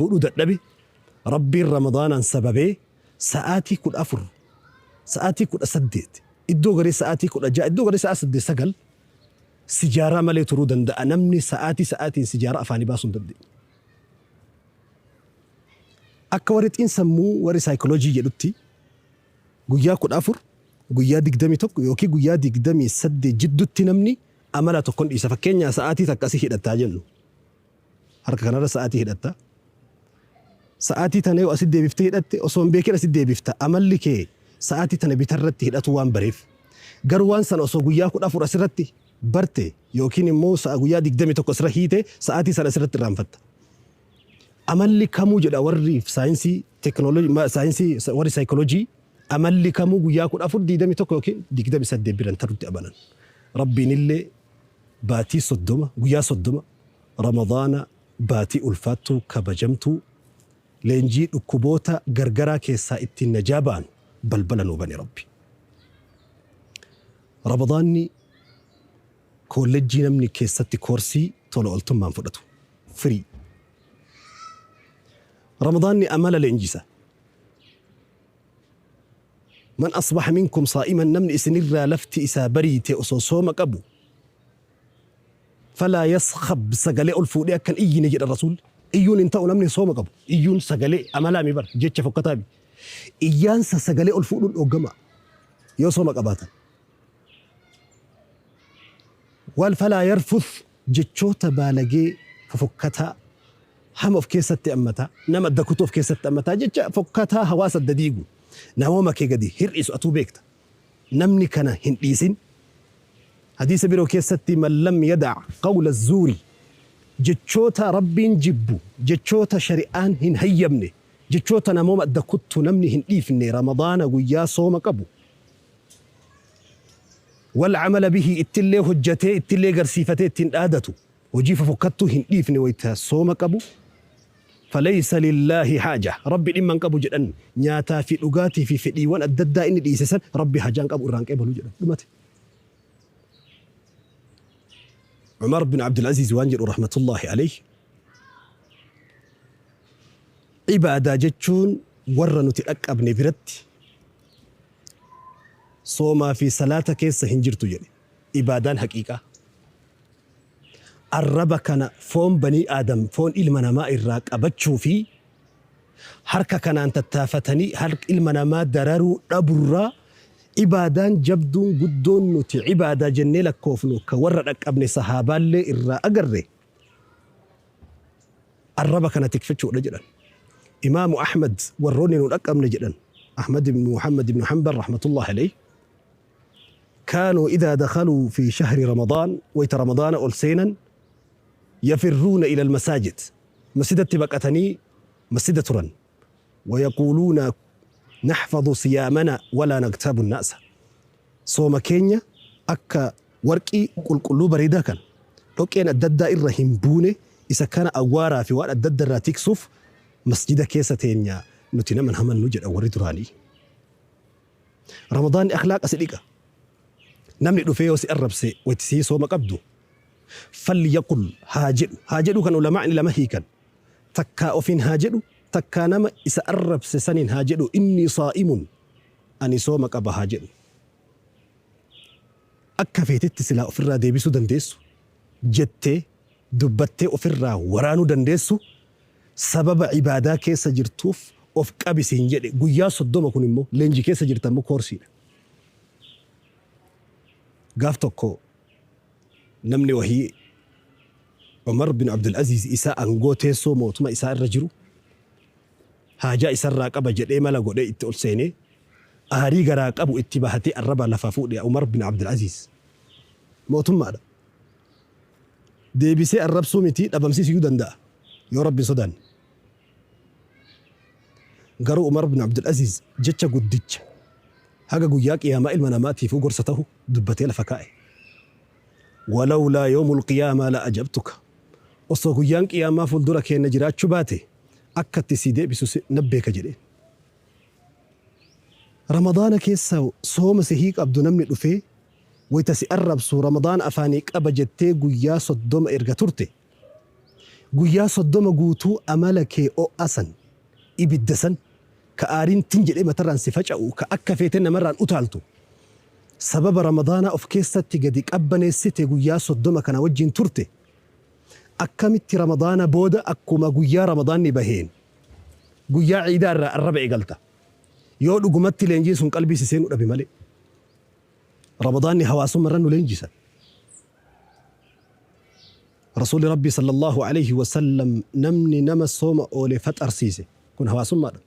Fuudhuu dadhabe, Rabbiin Ramadaanaan sababee sa'aatii 14, sa'aatii 18, iddoo garii sa'aatii 16, iddoo garii sa'a 8, 9 sijaaraa malee turuu danda'a namni sa'aatii sa'aatiin sijaaraa afaanii baasuu hin dandeenye. Akka warri xiinsammuu warri saayikoloojii jedhutti guyyaa 14, guyyaa 21 yookiin guyyaa 28 jiddutti namni amala tokkon dhiisa. Fakkeenyaa sa'aatii takka asii hidhattaa jennu. Harka kanarra sa'aatii hidhatta. Sa'aatii tana yoo asitti deebiftee hidhatte osoo hin beekin asitti deebifta. Amalli kee sa'aatii tana bitarratti hidhatuu waan bareef. Garuu waan sana osoo guyyaa 14 asirratti barte yookiin immoo sa'a guyyaa 21 asirra hiite sa'aatii sana asirratti irraanfatta. Amalli kamuu jedha warri saayinsii teekinooloojii saayinsii warri saayikooloojii amalli kamuu guyyaa 14 21 yookiin 28 biran tarutti amanan. Rabbiin illee baatii 30 guyyaa 30 Ramadaana baatii ulfaattuu kabajamtuu leenjii dhukkuboota gargaraa keessaa ittiin najaa baanu balbala nuu bane Rabbi. Ramadaanni koollejjii namni keessatti koorsii tola ooltummaan fudhatu, free. Ramadaanni amala leenjisa. Man asbaha minkum saa'iman namni isinirraa lafti isaa bariite osoo sooma qabu falaa yaskhab sagalee ol fuudhee akka hin iyyine jedhan Rasuulli. Iyyuun hin ta'u namni sooma qabu. Iyyuun sagalee amalaa mi bar jecha fokkataa mi. Iyyaansa sagalee ol fuudhuun dhooggamaa yoo sooma qabaatan. Wal falaa yarfuth jechoota baalagee fofokkataa hama of keessatti ammataa nama adda kutuu of keessatti ammataa jecha fokkataa hawaasa adda diigu namooma kee gadi hir'isu atuu beekta. Namni kana hin dhiisin. Hadiisa biroo keessatti man lam yadac qawla zuuri jechoota Rabbiin jibbu, jechoota shari'aan hin hayyamne, jechoota namooma adda kuttu namni hin dhiifne Ramadaana guyyaa sooma qabu wal amala bihi ittillee hojjatee ittillee garsiifatee ittiin dhaadatu hojii fofokkattuu hin dhiifne wayta sooma qabu Falaysa lillaahi haaja, Rabbi dhimma hin qabu jedhan, nyaataa fi dhugaatii fi fedhiiwwan adda addaa inni dhiise san Rabbi haajaa hin qabu irraa hin qeebalu jedhan. Dhumate. Umar bin Abdul Aziz waan jedhu rahmatullaahi alayhi ibaadaa jechuun warra nuti dhaqqabne biratti soomaa fi salaata keessa hin jirtu jedhe. Ibaadaan haqiiqaa. Arraba kana foon banii Aadam, foon ilma namaa irraa qabachuu fi harka kanaan tattaafatanii harka ilma namaa dararuu dhaburraa ibaadaan jabduun guddoon nuti ibaadaa jennee lakkoofnu ka warra dhaqqabne sahaabaallee irraa agarre arraba kana tikfachuudha jedhan. Imaamu Ahmad warroonni nu dhaqqabne jedhan Ahmad ibn Muhammad ibn Hanbal rahmatullahi alayhi Kaanuu idhaa dakhaluu fii shahri Ramadaan, wayta Ramadaana ol seenan, yafirruuna ilal masaajid, masjidatti baqatanii masjida turan, wayaquuluuna nahfadhu siyaamanaa walaa nagtaabu nnaasa, sooma keenya akka warqii qulqulluu bareedaa kan dhoqqeen adda addaa irra hin buune isa kana awwaaraa fi waan adda adda irraa tiksuuf masjida keessa teenya nuti nama hin hamannu jedhan warri duraanii. Ramadaanni akhlaaqa si dhiqa. Namni dhufee yoo si arrabse wayta sii sooma qabdu falyaqul haa jedhu. Haa jedhuu kan ulamaa'ni lama hiikan. Takkaa ofiin haa jedhu takkaa nama isa arrabse saniin haa jedhu innii saa'imun ani sooma qaba haa jedhu. Akka feetetti silaa ofirraa deebisuu dandeessu jettee dubbattee ofirraa waraanuu dandeessu sababa ibaadaa keessa jirtuuf of qabi siin jedhe guyyaa 30 kun immoo leenji keessa jirta immoo koorsiidha. Gaaf tokko namni wahii Umar bin Abdul Aziz isaa aangoo teessoo mootuma isaa irra jiru haajaa isarraa qaba jedhee mala godhee itti ol seenee aarii garaa qabu itti bahatee arraba lafaa fuudhe Umar bin Abdul Aziz mootummaadha. Deebisee arrabsuu mitii dhabamsiisuyyuu danda'a yoo Rabbi hin sodaanne. Garuu Umar bin Abdul Aziz jecha guddicha haga guyyaa qiyaamaa ilma namaatiifuu gorsa tahu dubbatee lafa kaa'e. Walawlaa yawmul qiyaamaa la ajabtuka. Osoo guyyaan qiyaamaa fuuldura keenna jiraachuu baate akka itti sii deebisu nan beeka jedheen. Ramadaana keessa sooma sihii qabdu namni dhufee wayta si arrabsu Ramadaana afaanii qaba jettee guyyaa 30 erga turte Guyyaa 30 guutuu amala kee o'aa san, ibidda san, ka aariin tin jedhee matarraan si faca'u, ka akka feete namarraan utaaltu, sababa Ramadaanaa of keessatti gadi qabbaneessite guyyaa 30 kana wajjin turte, akkamitti Ramadaana booda akkuma guyyaa Ramadaanni baheen guyyaa ciidaa irraa arraba eegalta? Yoo dhugumatti leenjiin sun qalbii si seenuu dhabe malee. Ramadaanni hawaasumma irra nu leenjisa. Rasuulli Rabbii sallallaahu aleyhi wa sallam namni nama sooma oole faxarsiise, kun hawaasummaadha.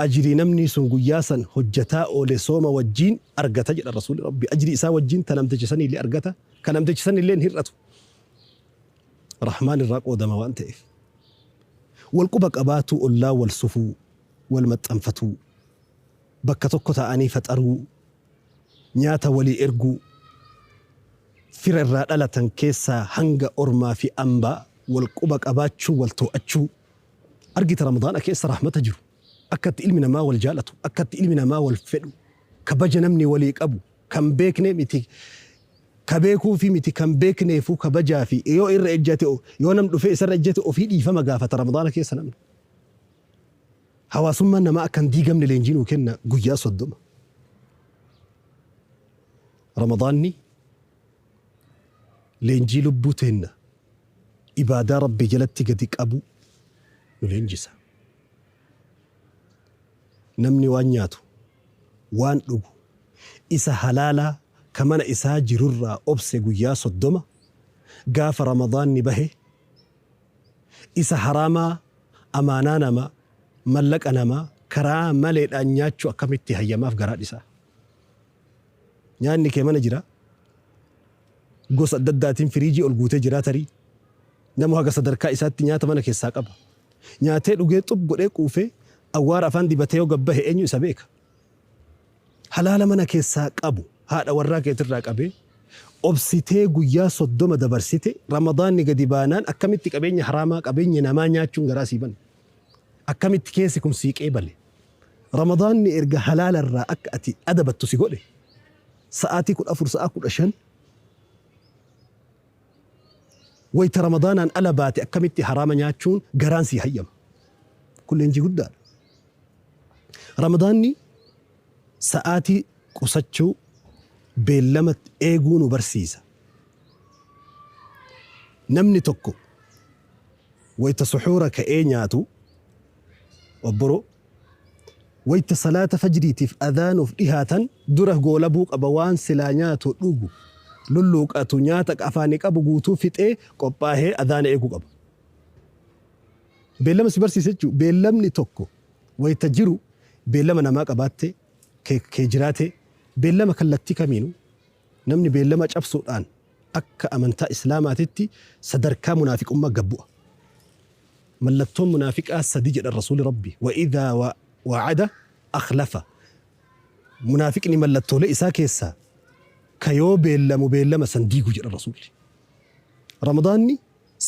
Ajrii namnii sun guyyaa san hojjataa oole sooma wajjiin argata jedhan Rasuulli Rabbii. Ajrii isaa wajjiin ta namticha saniillee argata, ka namticha sanillee hin hir'atu. Rahmaan irraa qoodama waan ta'eef. Wal quba qabaatuu, ollaa wal sufuu, wal maxxanfatuu, bakka tokko taa'anii faxaruu, nyaata walii erguu, fira irraa dhalatan keessaa hanga ormaa fi ambaa wal quba qabaachuu, wal too'achuu. Argita Ramadaana keessa rahmata jiru. Akka itti ilmi namaa wal jaalatu, akka itti ilmi namaa wal fedhu, kabaja namni walii qabu, kan beeknee miti, ka beekuufi miti kan beekneefuu kabajaa fi yoo irra ejjate, yoo nam dhufee isarra ejjate ofii dhiifama gaafata Ramadaana keessa namni. Hawaasummaan namaa akka hin diigamne leenjii nuu kenna guyyaa 30. Ramadaanni leenjii lubbuu teenna ibaadaa Rabbii jalatti gadi qabuu nu leenjisa. Namni waan nyaatu, waan dhugu, isa halaalaa ka mana isaa jirurraa obse guyyaa 30, gaafa Ramadaanni bahe isa haraamaa, amaanaa namaa, mallaqa namaa karaa maleedhaan nyaachuu akkamitti hayyamaaf garaa dhisaa? Nyaanni kee mana jira. Gosa adda addaatiin firiijii ol guutee jira tarii. Namu haga sadarkaa isaatti nyaata mana keessaa qaba. Nyaatee dhugee xub godhee quufee awwaara afaan dibatee yoo gad bahe eenyu isa beeka? Halaala mana keessaa qabu haadha warraa keetirraa qabee obsitee guyyaa 30 dabarsite Ramadaanni gadi baanaan akkamitti qabeenya haraamaa qabeenya namaa nyaachuun garaa sii bane? Akkamitti keessi kun sii qeebale? Ramadaanni erga halaala irraa akka ati adabattu si godhe, sa'aatii 14 sa'a 15 wayta Ramadaanaan ala baate akkamitti haraama nyaachuun garaan sii hayyama? Kun leenjii guddaadha. Ramadaanni sa'aatii qusachuu, beellama eeguu nu barsiisa. Namni tokko wayta suhuura ka'ee nyaatu, obboroo, wayta salaata fajriitiif adhaanuuf dhihaatan dura goolabuu qaba, waan silaa nyaatu, dhugu, lulluuqatu, nyaata afaanii qabu guutuu fixee qophaahee adhaana eeguu qaba. Beellama si barsiisa jechuudha. Beellamni tokko wayta jiru beellama namaa qabaatte, kee jiraate, beellama kallattii kamiinuu namni beellama cabsuudhaan akka amantaa Islaamaatitti sadarkaa munaafiqummaa gad bu'a. Mallattoon munaafiqaa sadi jedhan Rasuulli Rabbii. Wa idhaa wa'ada akhlafa. Munaafiqni mallattoolee isaa keessaa ka yoo beellamu beellama san diigu jedhan Rasuulli. Ramadaanni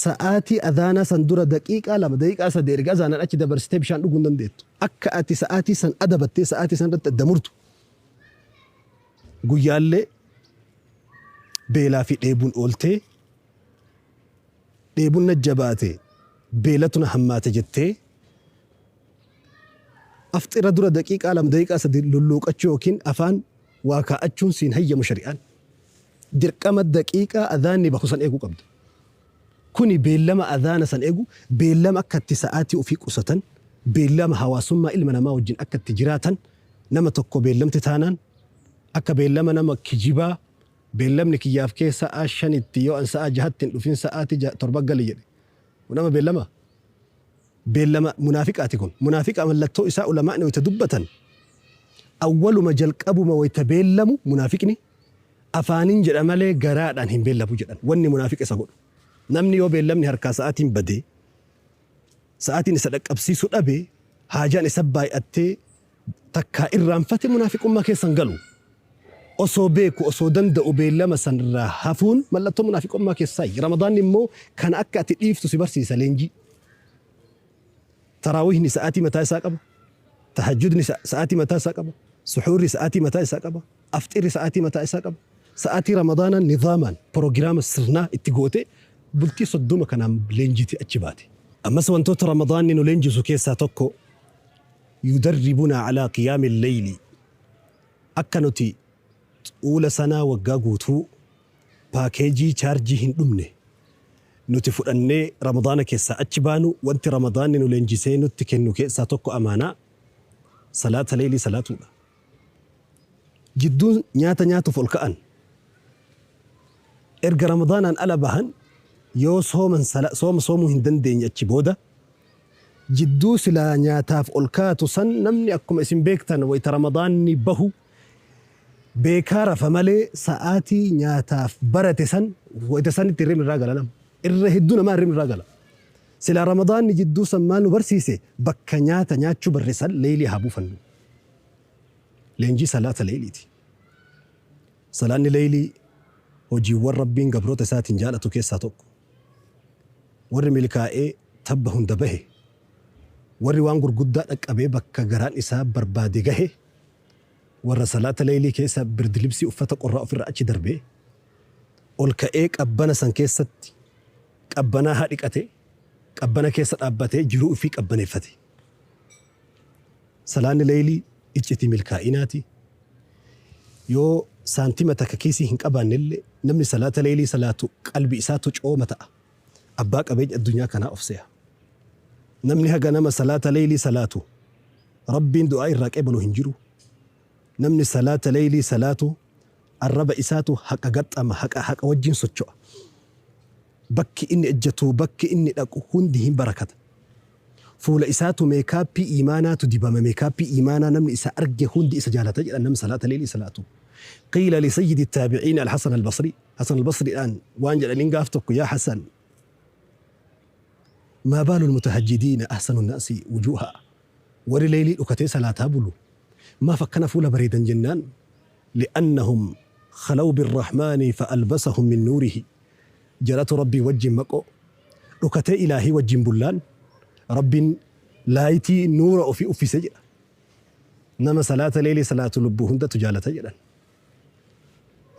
sa'aatii adhaanaa san dura daqiiqaa 2, daqiiqaa 3 erga azaanaan achi dabarsitee bishaan dhuguu hin dandeettu. Akka ati sa'aatii san adabattee sa'aatii san irratti adda murtu. Guyyaallee beelaa fi dheebuun ooltee, dheebuun na jabaate, beelatu na hammaate jettee afxira dura daqiiqaa 2, daqiiqaa 3 lulluuqachuu yookiin afaan waa kaa'achuun siin hayyamu shari'aan. Dirqama daqiiqaa adhaanni bahu san eeguu qabda. Kuni beellama adhaana san eegu, beellama akka itti sa'aatii ofii qusatan, beellama hawaasummaa ilma namaa wajjin akka itti jiraatan, nama tokko beellamte taanaan akka beellama nama kijibaa, beellamni kiyyaaf kee sa'aa 5tti, yoo an sa'aa 6tti hin dhufin sa'aatii 7 gali jedhe. Kun nama beellama? Beellama munaafiqaati kun. Munaafiqa mallattoo isaa ulamaa'ni wayta dubbatan, awwaluma jalqabuma wayta beellamu munaafiqni afaanin jedha malee garaadhaan hin beellamu jedhan. Wanni munaafiqa isa godhu. Namni yoo beellamni harkaa sa'aatiin badee, sa'aatiin isa dhaqqabsiisuu dhabe, haajaan isa baay'attee takkaa irraanfate munaafiqummaa keessa hin galu. Osoo beeku, osoo danda'u beellama san irraa hafuun mallattoo munaafiqummaa keessaayi. Ramadaanni immoo kana akka ati dhiiftu si barsiisa leenjii. Taraawihni sa'aatii mataa isaa qaba. Tahajjudni sa'aatii mataa isaa qaba. Suhuurri sa'aatii mataa isaa qaba. Afxirri sa'aatii mataa isaa qaba. Sa'aatii Ramadaanaa nidaamaan, proogiraama sirnaa itti gootee Bultii 30 kanaan leenjitee achi baate. Ammas wantoota Ramadaanni nu leenjisu keessaa tokko yudarribunaa alaa qiyaami leyli, akka nuti xuula sanaa waggaa guutuu paakeejii chaarjii hin dhumne nuti fudhannee Ramadaana keessaa achi baanu, wanti Ramadaanni nu leenjisee nutti kennu keessaa tokko amaanaa salaata leeylii salaatuudha. Jidduun nyaata nyaatuuf ol ka'an, erga Ramadaanaan ala bahan yoo sooman sooma soomuu hin dandeenye, achi booda jidduu silaa nyaataaf ol kaatu san namni akkuma isin beektan wayita Ramadaanni bahu beekaa rafa malee sa'aatii nyaataaf barate san wayita sanitti hirribni irraa gala. Nama irra hedduu namaa hirribni irraa gala. Silaa Ramadaanni jidduu san maal nu barsiise? Bakka nyaata nyaachuu barre san leeylii haa buufannu. Leenjii salaata leeyliiti. Salaanni leeylii hojiiwwan Rabbiin gabroota isaatiin jaalatu keessaa tokko. Warri milkaa'ee tabba hunda bahe, warri waan gurguddaa dhaqqabee bakka garaan isaa barbaade gahe, warra salaata leeylii keessa birdilibsii uffata qorraa ofirra achi darbee ol ka'ee qabbana san keessatti qabbanaa dhiqate, qabbana keessa dhaabbatee jiruu ofii qabbaneeffate. Salaanni leeylii iccitii milkaa'inaati. Yoo saantima takka kiisii hin qabaannellee namni salaata leeylii salaatu qalbi isaatu cooma ta'a. Abbaa qabeenya addunyaa kanaa of se'a. Namni haga nama salaata leeylii salaatu Rabbiin du'aa irraa qeebalu hin jiru. Namni salaata leeylii salaatu arraba isaatu haqa gaxxama, haqa wajjin socho'a. Bakki inni ejjatu, bakki inni dhaqu hundi hin barakata. Fuula isaatu meekaappii iimaanaatu dibama. Meekaappii iimaanaa namni isa arge hundi isa jaalata jedhan namni salaata leeylii salaatu. قيل لسيد التابعين الحسن البصري، حسن البصري الآن waan jedhaniin gaaf tokko: "يا حسن، ما بال المتهجدين أحسن الناس وجوها؟ Warri leeylii dhukatee salaataa bulu maaf akkana fuula bareedan?" jennaan, "لأنهم خلوا بالرحمن فألبسهم من نوره." Jaratu Rabbii wajjin maqoo dhukatee ilaahii wajjin bullaan Rabbiin laayitii nuura ofii uffise jedha. Nama salaata leelii salaatu lubbuu hundatu jaalata jedhan.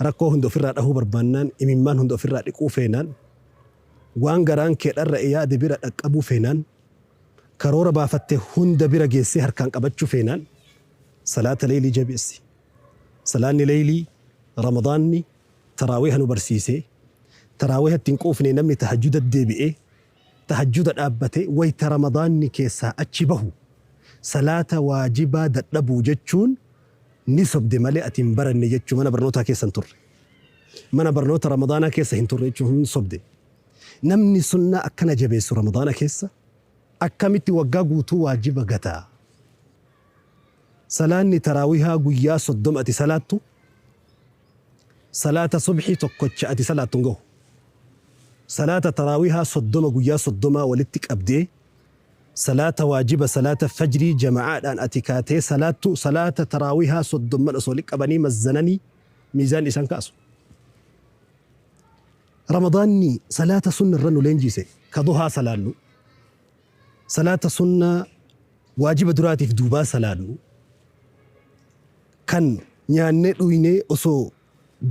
Rakkoo hunda ofirraa dhahuu barbaannaan, imimmaan hunda ofirraa dhiquu feenaan, waan garaan kee dharra'e yaade bira dhaqqabuu feenaan, karoora baafatte hunda bira geessee harkaan qabachuu feenaan, salaata leelii jabeessi. Salaanni leelii Ramadaanni taraawiha nu barsiisee, taraawiha ittiin quufne namni tahajjuda deebi'ee tahajjuda dhaabbatee wayta Ramadaanni keessaa achi bahu salaata waajibaa dadhabuu jechuun ni sobde malee ati hin baranne jechuu, mana barnootaa keessa hin turre. Mana barnoota Ramadaanaa keessa hin turre jechuun hin sobde. Namni sunnaa akkana jabeessu Ramadaana keessa akkamitti waggaa guutuu waajiba gataa? Salaanni taraawihaa guyyaa 30 ati salaattu salaata subhii tokkocha ati salaattu hin gahu. Salaata taraawihaa 30 guyyaa 30 walitti qabdee salaata waajiba salaata fajrii jama'aadhaan ati kaatee salaattu salaata taraawihaa 30n osoo walitti qabanii mazzananii miizaan isaan kaasu. Ramadaanni salaata sunna irra nu leenjise, ka duhaa salaannu, salaata sunnaa waajiba duraatiif duubaa salaannu, kan nyaannee dhuynee osoo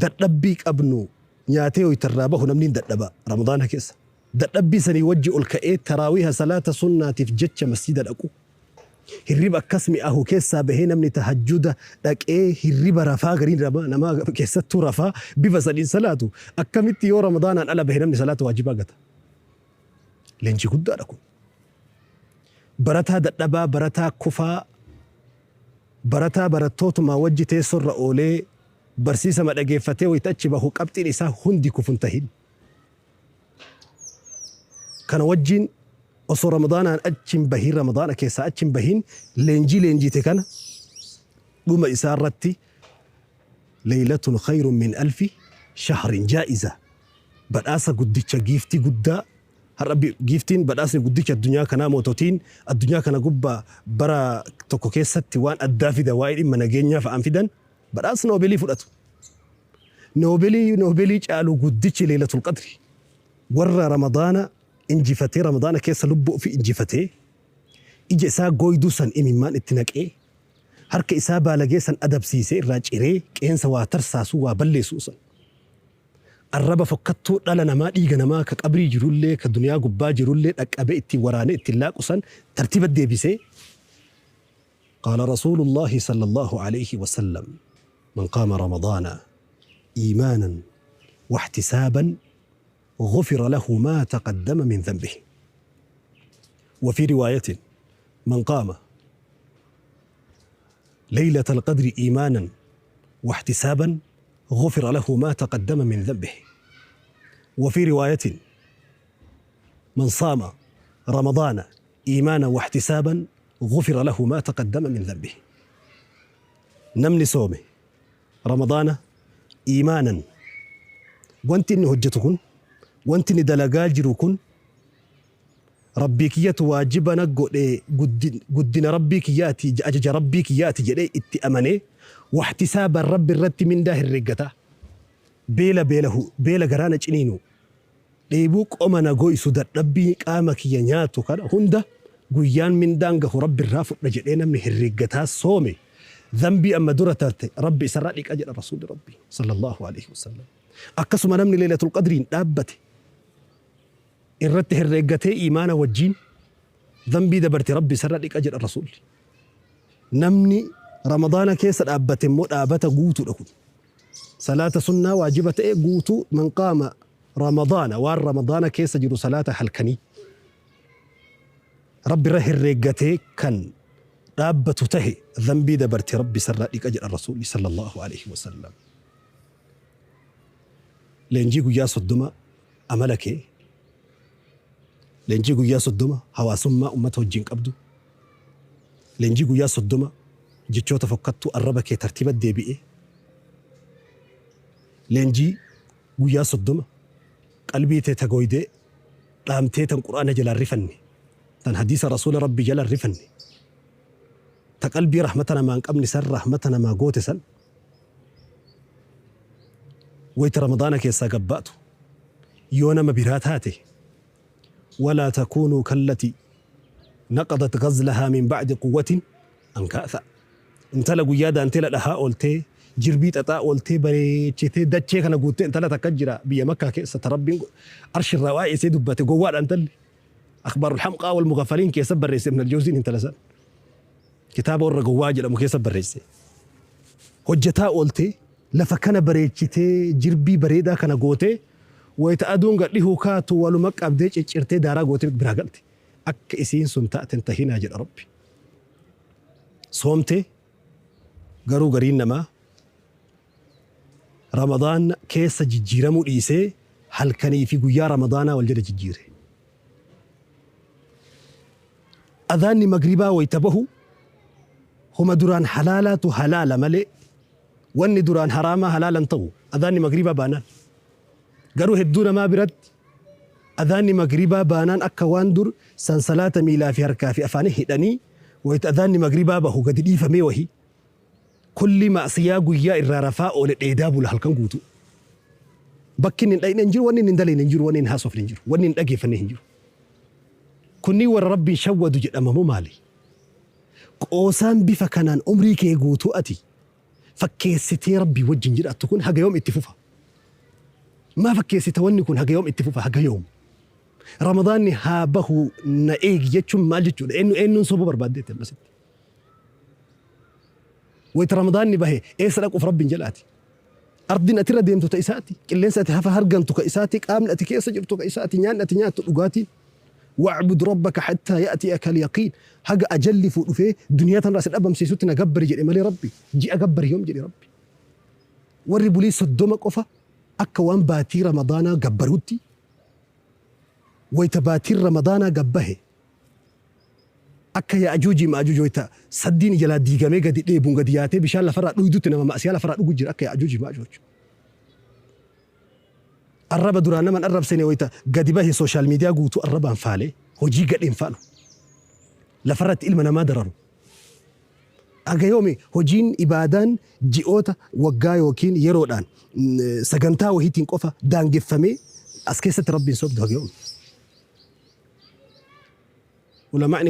dadhabbii qabnu nyaatee hoytarraa bahu namni hin dadhaba Ramadaana keessa. Dadhabbii sanii wajji ol ka'ee taraawiha salaata sunnaatiif jecha masjida dhaqu. Hirriba akkas mi'aahu keessaa bahee namni tahajjuda dhaqee hirriba rafaa gariin nama keessattuu rafaa bifa saniin salaatu akkamitti yoo Ramadaanaan ala bahe namni salaata waajibaa gata? Leenjii guddaadha kun. Barataa dadhabaa, barataa kufaa, barataa barattootumaa wajji teessoorra oolee barsiisa madhageeffatee wayita achi bahu qabxiin isaa hundi kufun tahin. Kana wajjin osoo Ramadaanaan achi hin bahin, Ramadaana keessaa achi hin bahin, leenjii leenjiite kana dhuma isaa irratti ليلة خير من ألف شهر jaa'iza badhaasa guddicha, giiftii guddaa. Har'a giiftiin badhaasni guddicha addunyaa kanaa moototiin addunyaa kana gubbaa bara tokko keessatti waan addaa fida, waa'ee dhimma nageenyaa fa'aan fidan, badhaasa Noobeelii fudhatu. Noobeelii Noobeelii caalu guddichi Leelatul Qadri warra Ramadaana injifatee, Ramadaana keessa lubbuu ofii injifatee, ija isaa gooyduu san imimmaan itti naqee, harka isaa baalagee san adabsiisee irraa ciree, qeensa waa tarsaasuu waa balleessuu san. Arraba fokkattuu dhala namaa, dhiiga namaa ka qabrii jirullee ka duniyaa gubbaa jirullee dhaqqabee ittiin waraanee ittiin laaqu san tartiiba deebisee. Qaala Rasuulullaahi sallallaahu alayhi wa sallam, Man qaama Ramadaana iimaanan wahtisaaban ghufira lahu maa taqaddama min dhanbihi. Wa fii riwaayatin, Man qaama laylatal qadri iimaanan wahtisaaban ghufira lahu maa taqaddama min dhanbihi. Wa fii riwaayatin, Man saama Ramadaana iimaanan wahtisaaban ghufira lahu maa taqaddama min dhanbihi. Namni soome Ramadaana iimaanan, wanti inni hojjetu kun, wanti inni dalagaa jiru kun Rabbii kiyyatu waajiba na godhe, guddina Rabbii kiyyaati, ajaja Rabbii kiyyaati jedhee itti amanee, wahtisaaban, Rabbi irratti mindaa herreeggata. Beela beelahu, beela garaa na ciniinu, dheebuu qoma na goysu, dadhabbii qaama kiyya nyaatu kana hunda guyyaan mindaan gahu Rabbi irraa fudha jedhee namni herreeggataa soome, dhanbii amma dura tarte Rabbi isarraa dhiqa jedha Rasuulli Rabbii sallallaahu aleyhi wasallam. Akkasuma namni Leeylatul Qadriin dhaabbate irratti herreeggatee iimaana wajjiin, dhanbii dabarte Rabbi isarra dhiqa jedha Rasuulli. Namni Ramadaana keessa dhaabbate immoo dhaabata guutuudha kun. Salaata sunnaa waajiba ta'e guutuu, man qaama Ramadaana, waan Ramadaana keessa jiru salaata halkanii Rabbi irra herreeggatee kan dhaabbatu tahe, dhanbii dabarte Rabbi isarraa dhiqa jedha Rasuulli sallallaahu aleyhi wasallam. Leenjii guyyaa 30 amala kee, leenjii guyyaa 30 hawaasummaa ummata wajjin qabdu, leenjii guyyaa 30 jechoota fokkattuu arraba kee tartiiba deebi'e, leenjii guyyaa 30 qalbii tee ta gooydee dhaamtee, tan Qur'aana jalaa hin rifanne, tan hadiisa Rasuula Rabbii jala hin rifanne, ta qalbii rahmata namaa hin qabne san rahmata namaa goote san, wayta Ramadaana keessaa gad baatu yoo nama biraa taate, walaa takuunuu kallatii naqadat ghazlahaa min ba'di quwwatin ankaatha. Intala guyyaa daanteela dhahaa ooltee, jirbii xaxaa ooltee, bareechitee dachee kana guuttee, intala takka jira biyya Makkaa keessa ta Rabbiin arshirraa waa'ee isee dubbate. Gowwaadha intalli. Akhbaarul hamqaa wal mughaffaliin keessa barreesse Ibn al-Jawziin, intala san kitaaba warra gowwaa jedhamu keessa barreesse. Hojjataa ooltee, lafa kana bareechitee, jirbii bareedaa kana gootee, wayita aduun gad dhihuu kaatu waluma qabdee ciccirtee daaraa gootee biraa galte. Akka isiin sun taate hin tahinaa jedha Rabbi. Soomtee garuu gariin namaa Ramadaan keessa jijjiiramuu dhiisee halkanii fi guyyaa Ramadaanaa wal jala jijjiire. Adhaanni magribaa wayta bahu homa duraan halaalaatu halaala malee wanni duraan haraamaa halaala hin ta'u adhaanni magribaa baanaan. Garuu hedduu namaa biratti adhaanni magribaa baanaan akka waan dur sansalaata miilaa fi harkaa fi afaanii hidhanii wayta adhaanni magribaa bahu gadi dhiifamee wahii. Kulli ma'siyaa guyyaa irraa rafaa oole dheedaa bula halkan guutuu. Bakki inni hin dhayne hin jiru, wanni inni hin dalayne hin jiru, wanni hin haasofne hin jiru, wanni hin dhageeffanne hin jiru. Kunniin warra Rabbiin shawwadu jedhama moo maali? Qoosaan bifa kanaan umrii kee guutuu ati fakkeessitee Rabbii wajjin jiraattu kun haga yoom itti fufa? Maa fakkeessita, wanni kun haga yoom itti fufa, haga yoom? Ramadaanni haa bahu na eegi jechuun maal jechuudha? Eenyu eenyuun sobuu barbaaddeetti ammasitti? Wayita Ramadaanni bahe eessa dhaquuf Rabbiin jalaati? Ardiin ati irra deemtu ta isaati. Qilleensi ati hafa hargantu ka isaati. Qaamni ati keessa jirtu ka isaati. Nyaanni ati nyaattu, dhugaatiin. Wa'bud rabbaka hattaa ya'tiyaka al-yaqiin. Haga ajalli fuu dhufee duniyaa tanarraa si dhabamsiisutti na gabbari jedhe malee Rabbi. Ji'a gabbari yoom jedhe Rabbi? Warri bulii 30 qofa akka waan baatii Ramadaanaa gabbaruutti, wayita baatiin Ramadaanaa gabbahe akka Ya'juujii Ma'juuj wayta saddiin jalaa diigamee gadi dheebuun gadi yaatee bishaan lafarraa dhuydutti nama ma'siyaa lafarraa dhugu jira akka Ya'juujii Ma'juuj. Arraba duraan nama hin arrabsine wayta gadi bahe social media guutuu arrabaan faalee hojii gadheen faalu. Lafarratti ilma namaa dararu. Haga yoomi hojiin ibaadaan ji'oota waggaa yookiin yeroodhaan sagantaa wahiitiin qofa daangeffamee as keessatti Rabbiin sobdu haga yoomi? Ulamaa'ni waan.